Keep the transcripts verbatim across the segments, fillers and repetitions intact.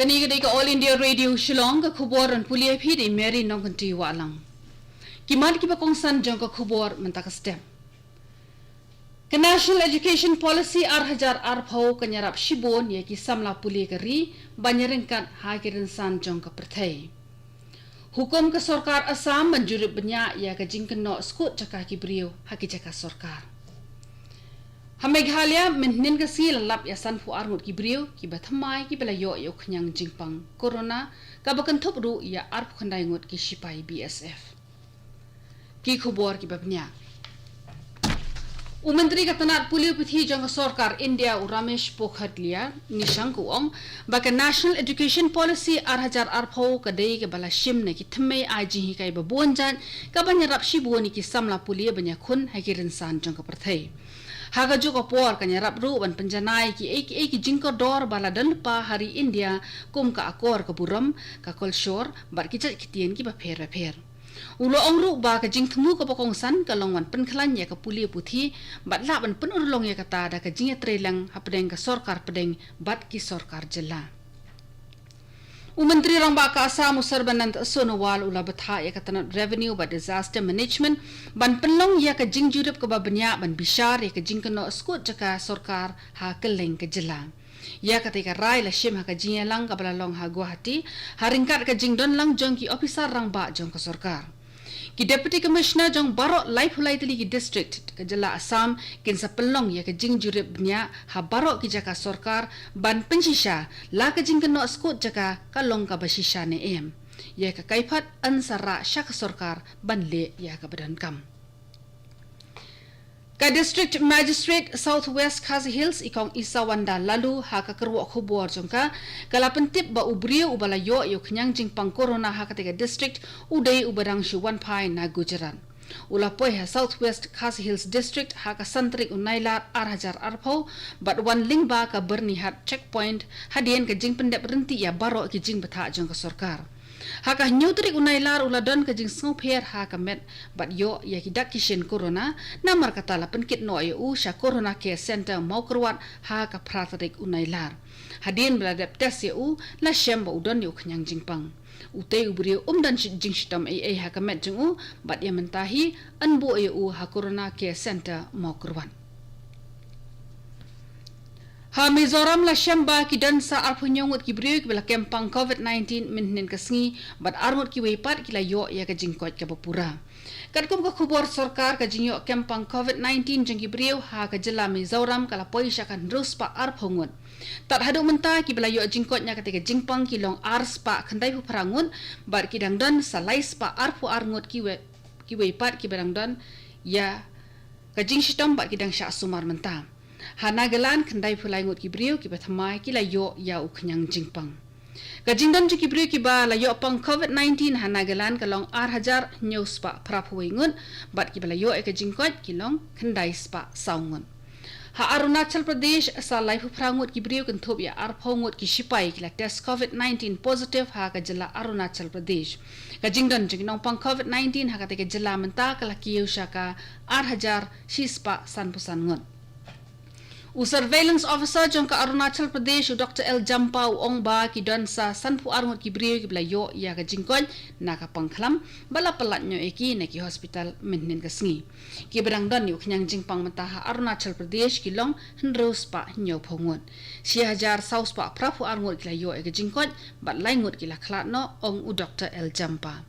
Kane ka dei ka All India Radio Shillong, ka khubor ban pule ïa phi da i Mary Nongkynrih Wahlang. Ki mat kiba kongsan jong ka khubor mynta ka step. Ka National Education Policy ar hajar arphew kan ïarap shibun ïa ki samla pule ka ri ban ïaryngkat ha ki rynsan jong ka pyrthei. Hukum ka sorkar Assam ban jurip bniah ïa ka jingkynnoh skud jaka ki briew ha ki jaka sorkar. Ha Meghalaya mynhynnin ka sngi la lap ïa sanphew ar ngut ki briew kiba thymmai kiba la ïoh ïa u khñiang jingpang corona, kaba kynthup ruh ïa arphew khyndai ngut ki shipai B S F. Ki khubor kiba bniah. U Myntri ka tnat pule u puthi jong ka sorkar India, u Ramesh Pokharia Nishank, u ong ba ka National Education Policy ar hajar arphew ka dei kaba la shim na ki thymmei ai jinghikai ba bun jait, kaban ïarap shibun ïa ki samla pule ban ïakhun ha ki rynsan jong ka pyrthei. Ha kajuh ka por kan ïarap ruh ban pynjanai kiei kiei ki jingkordor ba la don lypa ha ri India, kum ka akor ka burom, ka kolshor bad ki jait ktien kiba pher bapher. U la ong ruh ba ka jingthmu kaba kongsan ka long ban pynkhlaiñ ïa ka pule puthi bad lah ban pynurlong ïa kata da ka jingïatreilang hapdeng ka sorkar pdeng bad ki sorkar jylla. U Myntri Rangbah ka Assam, u Sarbanand Sonowal, u la bthah ïa ka tnat Revenue bad Disaster Management ban pynlong ïa ka jingjurip kaba bniah ban bishar ïa ka jingkynnoh skud jaka sorkar ha kylleng ka jylla. Ïa katei ka rai la shim ha ka jingïalang kaba la long ha Guwahati, ha ryngkat ka jingdonlang jong ki ophisar rangbah jong ka sorkar. Ki Deputy Commissioner jong baroh laiphew lai tylli ki district ka jylla Assam kin sa pynlong ïa ka jingjurip bniah ha baroh ki jaka sorkar ban pynshisha la ka jingkynnoh skud jaka ka long kaba shisha ne em. Ïa ka kaiphad yn sa rah sha ka sorkar ban leh ïa kaba donkam. Ka District Magistrate South West Khasi Hills, i Kong Isawanda Laloo, ha ka kyrwoh khubor jong ka, ka la pyntip ba u briew uba la ïoh ïa u khñiang jingpang corona ha katei ka district u dei uba dang shu wan phai na Gujarat. U la poi ha South West Khasi Hills District ha ka san tarik u Nailar ar hajar arphew bad wan lyngba ka Byrnihat checkpoint, hadien ka jingpyndep rynti ïa baroh ki jingbthah jong ka sorkar. Ha ka hynñiew tarik u Nailar u la don ka jingsngewpher ha ka met bad ïoh ïa ki dak ki shin corona, namar kata la pynkit noh ïa u sha Corona Care Centre Mawkyrwat ha ka phra tarik u Nailar. Hadien ba la dep test ïa u, la shem ba u don ïa u khñiang jingpang. Utei u briew um don shi-, jingshitom ei ei ha ka met jong u, bad ïa mynta hi yn buh ïa u ha Corona Care Centre Mawkyrwat. Ha Mizoram la shem ba ki don sa arphew hynñiew ngut ki briew kiba la kem pang covid nineteen mynhynnin ka sngi, bad ar ngut kiwei pat ki la ïoh ïa ka jingkoit kaba pura. Katkum ka khubor sorkar, ka jingïoh kem pang covid nineteen jong ki briew ha ka jylla Mizoram ka la poi sha ka hynriew spah arphew ngut. Tad haduh mynta kiba la ïoh jingkoit na katei ka jingpang ki long ar spah khyndaiphew phra ngut, bad ki dang don sa lai spah arphew ar ngut kiwei, kiwei pat kiba dang don ïa ka jingshitom bad ki dang shah sumar mynta. Ha Nagaland, khyndaiphew lai ngut ki briew kiba thymmai ki la ïoh ïa u khñiang jingpang. Ka jingdon jong ki briew kiba la ïoh pang covid nineteen ha Nagaland ka long ar hajar hynñiew spah phraphew wei ngut, bad kiba la ïoh ïa ka jingkoit ki long khyndai spah saw ngut. Ha Arunachal Pradesh, sa laiphew phra ngut ki briew kynthup ïa arphew ngut ki shipai ki la test covid nineteen positive ha ka jylla Arunachal Pradesh. Ka jingdon jong ki nongpang covid nineteen ha katei ka jylla mynta ka la kiew sha ka ar hajar shi spah sanphew san ngut. U Surveillance Officer jong ka Arunachal Pradesh, u Doctor L Jampa, u ong ba ki don sa sanphew ar ngut ki briew kiba la ïoh ïa ka jingkoit na ka pangkhlam, ba la pyllait noh ïa ki na ki hospital mynhynnin ka sngi. Kiba dang don ïa u khñiang jingpang mynta ha Arunachal Pradesh ki long hynriew spah hynñiewphew ngut. Shi hajar saw spah phraphew ar ngut ki la ïoh ïa ka jingkoit, bad lai ngut ki la khlad noh, ong u Doctor L Jampa.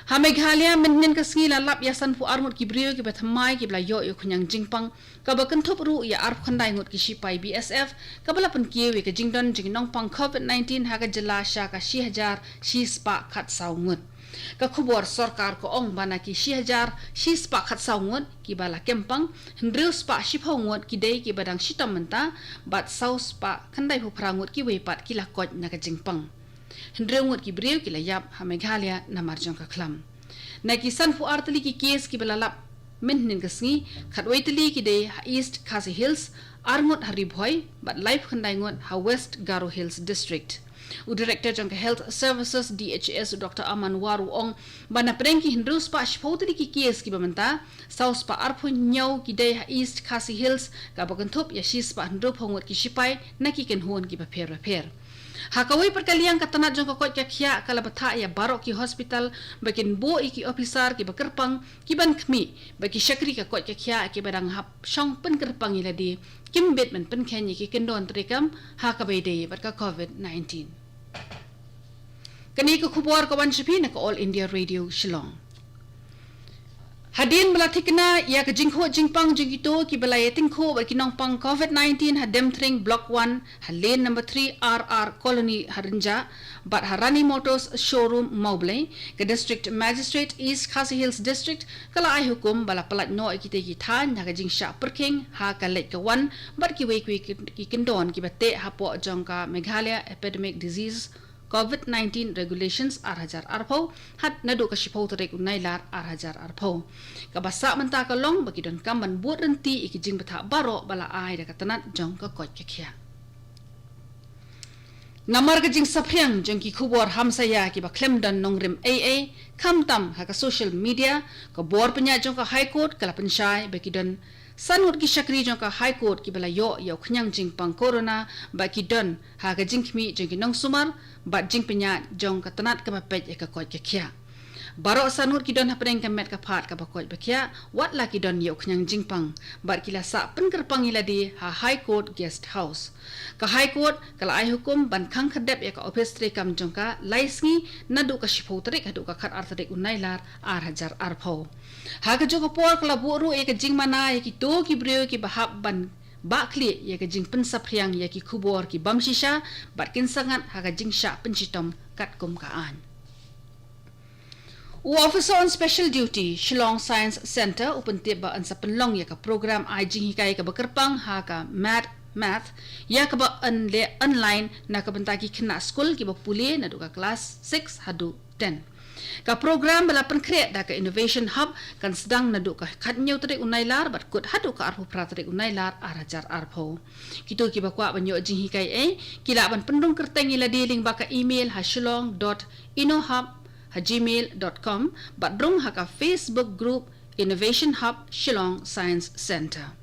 Ha Meghalaya mynhynnin ka sngi la lap ïa sanphew ar ngut ki briew kiba thymmai kiba la ïoh ïa u khñiang jingpang, kaba kynthup ruh ïa arphew khyndai ngut ki shipai B S F, kaba la pynkiew ïa ka jingdon jong ki nongpang covid nineteen ha ka jylla sha ka shi hajar shi spah khatsaw ngut. Ka khubor sorkar ka ong ba na ki shi hajar shi spah khatsaw ngut kiba la kem pang, hynriew spah shiphew ngut ki dei kiba dang shitom mynta, bad saw spah khyndaiphew phra ngut kiwei pat ki la koit na ka jingpang. Hynriew ngut ki briew ki la ïap ha Meghalaya namar jong ka khlam. Na ki sanphew ar tylli ki case kiba la lap mynhynnin ka sngi, khatwei tylli ki dei ha East Khasi Hills, ar ngut ha Ri Bhoi, bad laiphew khyndai ngut ha West Garo Hills District. U Director jong ka Health Services, D H S, u Doctor Aman War, u ong ba na pdeng ki hynriew spah shiphew tylli ki case kiba mynta, saw spah arphew hynñiew ki dei ha East Khasi Hills, kaba kynthup ïa shi spah hynriewphew ngut ki shipai na ki kynhun kiba pher bapher. Ha kawei pat ka liang, ka tnat jong ka koit ka khiah ka la bthah ïa baroh ki hospital ba kin buh ïa ki ophisar kiba kyrpang ki ban khmih ba ki shakri ka koit ka khiah kiba dang hap shong pynkyrpang ïa lade kim bit ban pynkheiñ ïa ki kyndon treikam ha kaba ïadei bad ka COVID nineteen. Kane ka khubor ka wan sha phi na ka All India Radio Shillong. Hadien ba la thikna ïa ka jingkhuid jingpang jong kito kiba la ïatyngkhuh bad ki nongpang COVID nineteen ha Demthring Block one, ha Lane number three, R R Colony, ha Rynjah, bad ha Rani Motors Showroom, Mawblei, ka District Magistrate, East Khasi Hills District, ka la ai hukum ba la pyllait noh ïa kitei ki thaiñ ha ka jingshah pyrkhing ha ka leit ka wan bad kiwei kiwei ki, ki kyndon kiba teh hapoh jong ka Meghalaya Epidemic Disease COVID nineteen Regulations ar hajar arphew, ha naduh ka shiphew tarik u Nailar ar hajar arphew. Kaba sah mynta ka long ba ki donkam ban bud ryntih ïa ki jingbthah baroh ba la ai da ka tnat jong ka koit ka khiah. Namar ka jingsaphriang jong ki khubor hamsaia kiba khlem don nongrim ei ei, khamtam ha ka social media, ka bor pynïaid jong ka High Court ka la pynshai ba ki don san ngut ki shakri jong ka High Court kiba la ïoh ïa u khñiang jingpang corona ba ki don ha ka jingkhmih jong ki nongsumar bad jingpynïaid jong ka tnat kaba peit ïa ka koit ka khiah. Baroh san ngut ki don hapdeng ka met ka phad kaba koit ba khiah, wat la ki don ïa u khñiang jingpang, bad ki la sah pynkyrpang ïa lade ha High Court Guest House. Ka High Court ka la ai hukum ban khang khyrdep ïa ka ophis treikam jong ka lai sngi, naduh ka shiphew tarik haduh ka khatar tarik u Nailar ar hajar arphew. Ha kajuh ka por ka la buh ruh ïa ka jingmana ïa kito ki briew kiba hap ban bahkhlieh ïa ka jingpynsaphriang ïa ki khubor ki bym shisha bad kin sangeh ha ka jingshah pynshitom katkum ka aiñ. U Officer on Special Duty, Shillong Science Centre, u pyntip ba yn sa pynlong ïa ka program ai jinghikai kaba kyrpang ha ka Mad Maths, ïa kaba yn leh online na ka bynta ki khynnah skul kiba pule naduh ka klas six haduh ten. Ka program ba la pynkhreh da ka Innovation Hub kan sdang naduh ka khathynñiew tarik u Nailar bad kut haduh ka arphew phra tarik u Nailar ar hajar arphew. Kito kiba kwah ban ïoh jinghikai ei, ki lah ban pynrung kyrteng ïa lade lyngba ka email ha shillong dot innohub ha gmail dot com bad rung ha ka Facebook group Innovation Hub Shillong Science Centre.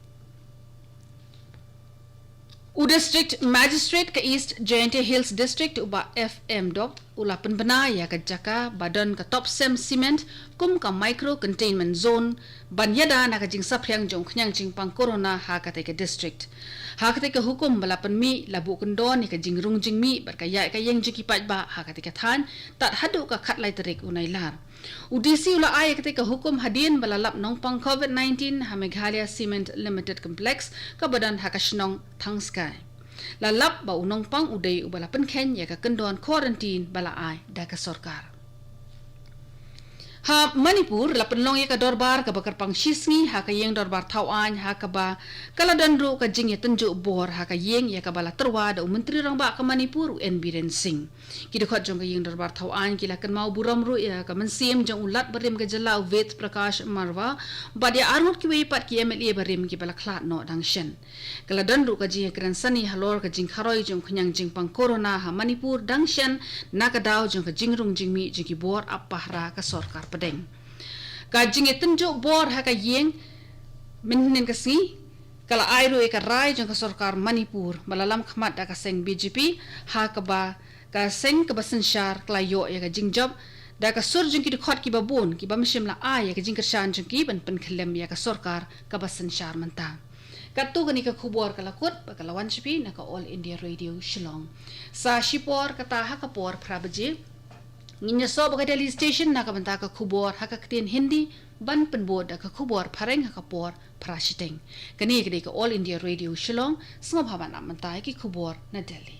U District Magistrate ka East Jaintia Hills District, u Bah F M Dop, u la pynbna ïa ka jaka ba don ka Topcem Cement kum ka Micro Containment Zone, ban ïada na ka jingsaphriang jong u khñiang jingpang corona ha katei ka district. Ha katei ka hukum ba la pynmih, la buh kyndon ïa ka jingrung jingmih bad ka ïaid ka ïeng jong ki paidbah ha katei ka thaiñ, tad haduh ka khatlai tarik u Nailar. U D C u la ai ïa katei ka hukum hadien ba la lap nongpang COVID nineteen ha Meghalaya Cement Limited Complex kaba don ha ka shnong Thangskai. La lap ba u nongpang u dei uba la pynkheiñ ïa ka kyndon quarantine ba la ai da ka sorkar. Ha Manipur la pynlong ïa ka dorbar kaba kyrpang shisngi ha ka ïing dorbar thawaiñ, ha kaba ka la don ruh ka jingïatynjuh bor ha ka ïing, ïa kaba la tyrwa da u Myntri Rangbah ka Manipur, u N Biren Singh. Ki dkhot jong ka ïing dorbar thawaiñ ki la kynmaw burom ruh ïa ka mynsiem jong u Lat barim ka jylla, u Ved Prakash Marwa, bad ïa arngut kiwei pat ki M L A barim kiba la khlad noh dang shen. Ka la don ruh ka jingïakren sani halor ka jingkharoi jong u khñiang jingpang corona ha Manipur dang shen, na ka daw jong ka jingrung jingmih jong ki bor ap pahara ka sorkar pdeng. Ka jingïatynjuh bor ha ka ïing mynhynnin ka sngi ka la ai ruh ïa ka rai jong ka sorkar Manipur ba la lam khmat da ka seng B J P, ha kaba ka seng kaba synshar ka la ïoh ïa ka jingjop da ka sur jong ki dkhot kiba bun, kiba mynsiem la ai ïa ka jingkyrshan jong ki ban pynkhyllem ïa ka sorkar kaba synshar mynta. Katto kane ka khubor ka la kut, ba ka la wan sha phi na ka All India Radio Shillong. Sa shipor kata ha ka por phra baje ngin ïasoh bad ka Delhi Station na ka bynta ka khubor ha ka ktien Hindi, ban pynbud da ka khubor phareng ha ka por phra shiteng. Kane ka dei ka All India Radio Shillong, sngewbha ban ap mynta ïa ki khubor na Delhi.